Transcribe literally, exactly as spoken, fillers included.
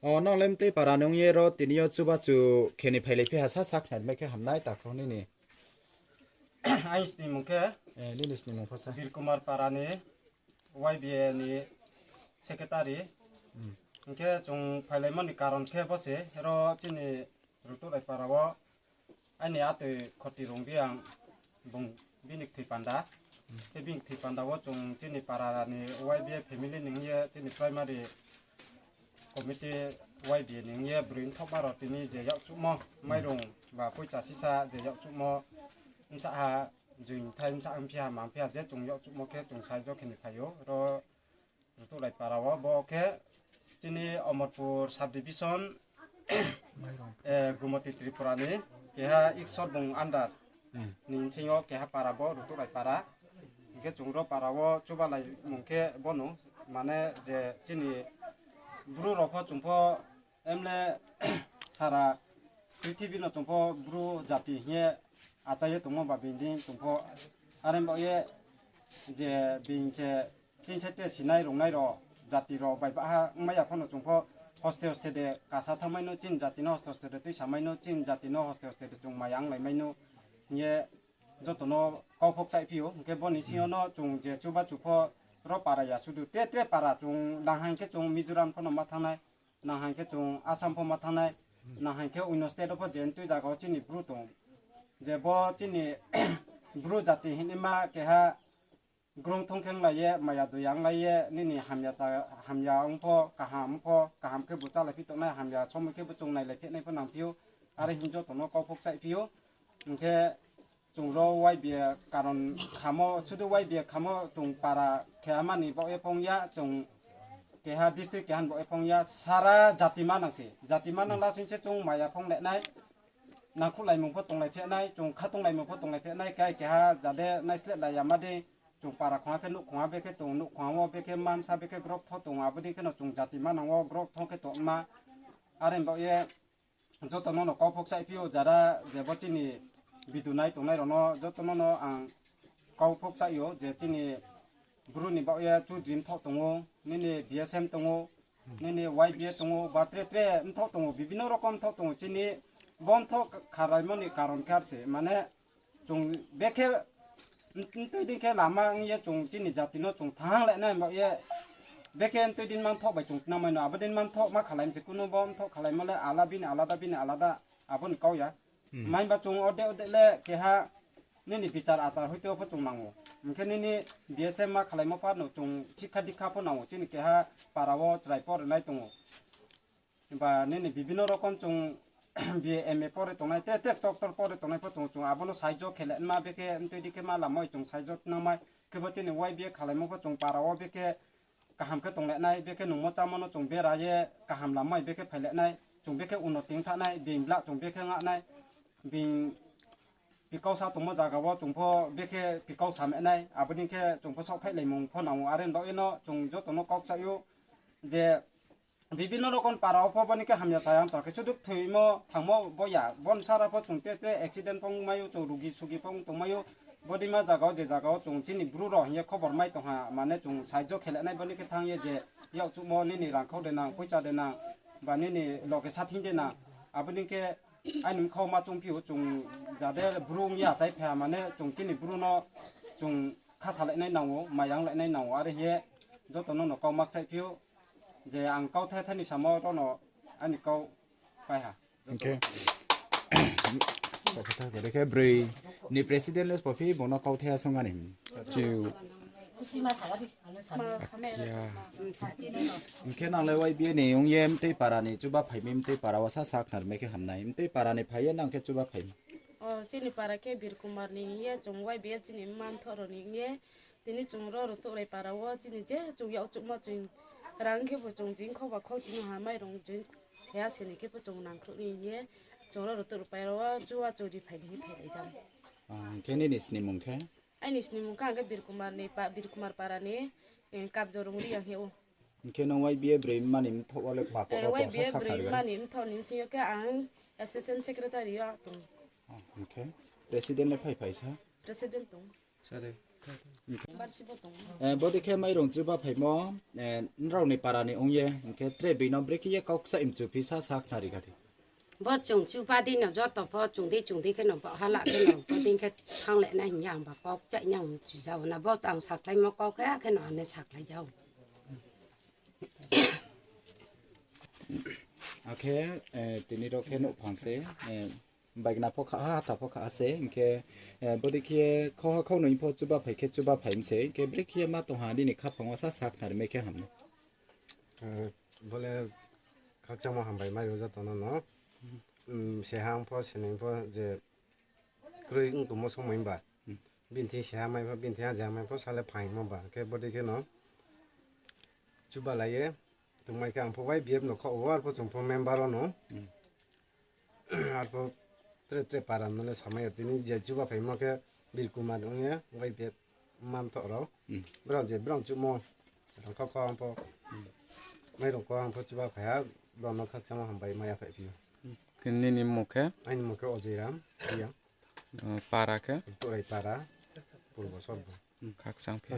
O, nang le mtui para ni ong ye ro tini yo chubachu khe ni phailai phi ha sa sa khnari mai khe hamnai takhu nini. Aini snimung khe, eh, nini snimung pho sa. Birkumar para ni Y B A ni secretary. Hmm. Hing khe chung phailaimo ni karon khe bo se ro chini Rutuhlai para wo aini atoi Khoti Rungriang bung bini kthoi panda. Khe bini kthoi panda wo chung chini para ni Y B A family ni ong ye chini primary committee Y B A ni ong ye broi mthohma rao tini je yakchuhmo, mairung ba poicha sisa je yakchuhmo, bsa ha joi mthai bsa ongphi ha, mangphi ha, je chung yakchuhmo khe chung saijo khe ni phai ou. Ro Rutuhlai para wo bo khe chini Omorpur sub division, eh, Gumoti Tripura ni keha Iksor bung under ni bsing yo keha para bo Rutuhlai para. Hing khe chung ro para wo chubalaimung khe bono, mane je chini Bru rao pho chung pho emle sara prithibi no chung pho Bru jati hing ye achai ye tongmo ba bini deing chung pho are baoh ye je bini se tin se te sinai rungnai rao jati rao bai baha ongmai ya pho no chung pho hoste hoste de kasa thanngmai no chini jati no hoste hoste de tuisamai no chini jati no hoste hoste de chung maya onglaimai no hing ye joto no kau pho kchaihphi ou. Hing khe bo ni sing yo no chung je chubachu pho ro para ya sudu tre tre para chung nang haing khe chung Mizoram pho no ma thanngnai, nang haing khe chung Assam pho ma thanngnai, nang haing khe oino state wo pho je mtui zaga wo chini Bru tong. Je bo chini Bru jati hingnaima keha grong thong khe onglai ye, maya doya onglai ye, nini hamya cha-, hamya ong pho, kaham ong pho, kaham khe bu chálai phi tongnai, hamya somoi khe bu chung nailai phehnai pho nangphi ou, are hing joto no kau pho kchaihphi ou. Hing khe chung ro Y B A karon khamo, sudu Y B A khamo chung para khe ama ni baoh ye phong ya, chung keha district keha ni baoh ye phong ya, sara jati manang se, jati manang lasing se chung maya phong le nai, nangkhruhlaimung pho tonglai phehnai, chung khatunglaimung pho tonglai phehnai, kai keha jade naisleh lai ya ma dei, chung para khongha khe nouh khongha bekhe tong, nouh khongha wo bekhe mamsa bekhe grok tho tong, abo dei khe no chung jati manang wo grok tho khe tongma, are baoh ye joto no no kau pho kchaihphi ou, jara je bo chini video nai tongnai rao no joto no no ang kau pho kchaih ou, je chini Bru ni baoh ye chudri mthoh tong ou, nini B S M tong ou, nini Y B A tong ou, ba tre tre mthoh tong ou, bibino rokom mthoh tong ou, chini bo mthoh khalaimo ni karon khe ar se, mane chung bekhe mtui dei khe lama ong ye chung chini jati no chung thanng le nai baoh ye, bekhe mtui dei ma mthoh bai chung tnangmai no, abo dei ma mthoh ma khalaimo se, kuno bo mthoh khalaimo le ala bini alada, bini alada, abo ni kau ya. Maimba chung ode ode le keha nini bichar achar hoite pho chung nang ou. Hing khe nini B S M ma khalaimo pha no chung sikha dikha pho nang ou. Chini keha para wo chrai pore nai tong ou. Ba nini bibino rokom chung B A M A pore tongnai, tre tre doctor pore tongnai pho tong ou, chung abo no saijo khe le nma bekhe mtui dei khe ma lamai chung saijo tnangmai. Khe bo chini Y B A khalaimo pho chung para wo bekhe kaham khe tong le nai, bekhe nungmo chámo no chung bera ye kaham lamai bekhe phai le nai, chung bekhe unnoti ong thanng nai, being blah chung bekhe nga nai, being pikau sa tongmo zaga wo chung pho bekhe pikau sa me nai, abo dei khe chung pho saohthaihlaimung pho nang ou, are baoh ye no chung joto no kau kchaih ou je bibino rokom para wo pho bo ni khe hamya chaya ong tong khe sudu thoimo thangmo bo ya, bo ni sara pho chung tre tre accident pho ongmai ou, chung rugi sugi pho ong tongmai ou, bo dei ma zaga wo je zaga wo chung chini Bru rao hing ye khobor mai tong ha, mane chung saijo khe le nai bo ni khe thanng ye je yakchuhmo nini rangkhau de nang, poicha de nang, ba nini loge sathing de nang, abo dei khe aini bkha wo ma choungphi ou, chung jade Bru ong ye achai phai ha, mane chung chini Bru no chung kha salai nai nang ou, maya onglai nai nang ou, are hing ye joto no no kau ma kchaihphi ou, je ang kauthai thai ni samo ro no aini kau pai ha. Hing khe, khe broi ni president le sbo phi bung no kauthai asong ani. Hing khe nang le Y B A ni ong ye mtui para ni chuba phai mi, mtui para wo sa sa khnar mai khe hamnai, mtui para ni phai ye nang khe chuba phai mi. O, chini para khe Birkumar ni hing ye, chung Y B A chini mma mthoh rao ni hing ye, tini chung ro Rutuhlai para wo chini je chung yakchuhmo chung rang khe bo chung jing khau ba khau chini ha mairung jing seha seni khe bo chung nangkhruh ni hing ye, chung ro Rutuhlai para wo chuba churi phai ni hing phailai jang. Hing khe nini snimung khe? Aini snimung khe ang khe Birkumar ni pa-, Birkumar para ni, eh, Kapjo Rungriang hing ou. Hing khe nung Y B A broi mma ni mthoh wo le pa pho Y B A broi mma ni mthoh ni bsing yo khe ang assistant secretary yo tong. Hing khe president le phai phai sa? President tong. Bodei khe mairung chuba phaimo, nrao ni para ni ong ye, hing khe tre bini brekhe ye kau kchaih mchu phi sa sa khnari kha di. Bo chung chuba di no joto pho chung di chung di khe no bo hala khe no bodei khe thanng le nai hing ye ang ba kau kchaih nang mchu jao na bo ang sakhlaimo kau khe khe no ane sakhlai jao. Akhe, tini rao khe nouhphang se, baigna pho kha ha, hata pho kha ha se, hing khe, bodei khe khauha khaunoi pho chuba phai khe chuba phai mi se, hing khe brekhe ye ma tong ha nini khaphang wo sa sa khnari mai khe ham nai. Bo le khakchangmo hambai mai o joto no no. Seha ong pho, senoi pho je kroi ong tongmo somoi ba. Bini thing seha mai pho, bini thing aja mai pho, sa le phaingmo ba. Khe bodei khe no chuba lai ye tongmai khe ang pho Y B F no khaoh wo, arpho chung pho member wo no. Arpho tre tre para no le samai yo, tini je chuba phaimo khe Bir Kumar ong ye Y B F manthoh rao. Brao je brao chumo rang kha kha ang pho, mairung kha ang pho chuba phai ha, brao no khakchangmo hambai mai ya phaiphi ou. Khe nini mmung khe? Aini mmung khe Ojoi Ram Reang. Para khe? Turai para, Purbo Sorbo. Khakchang phi.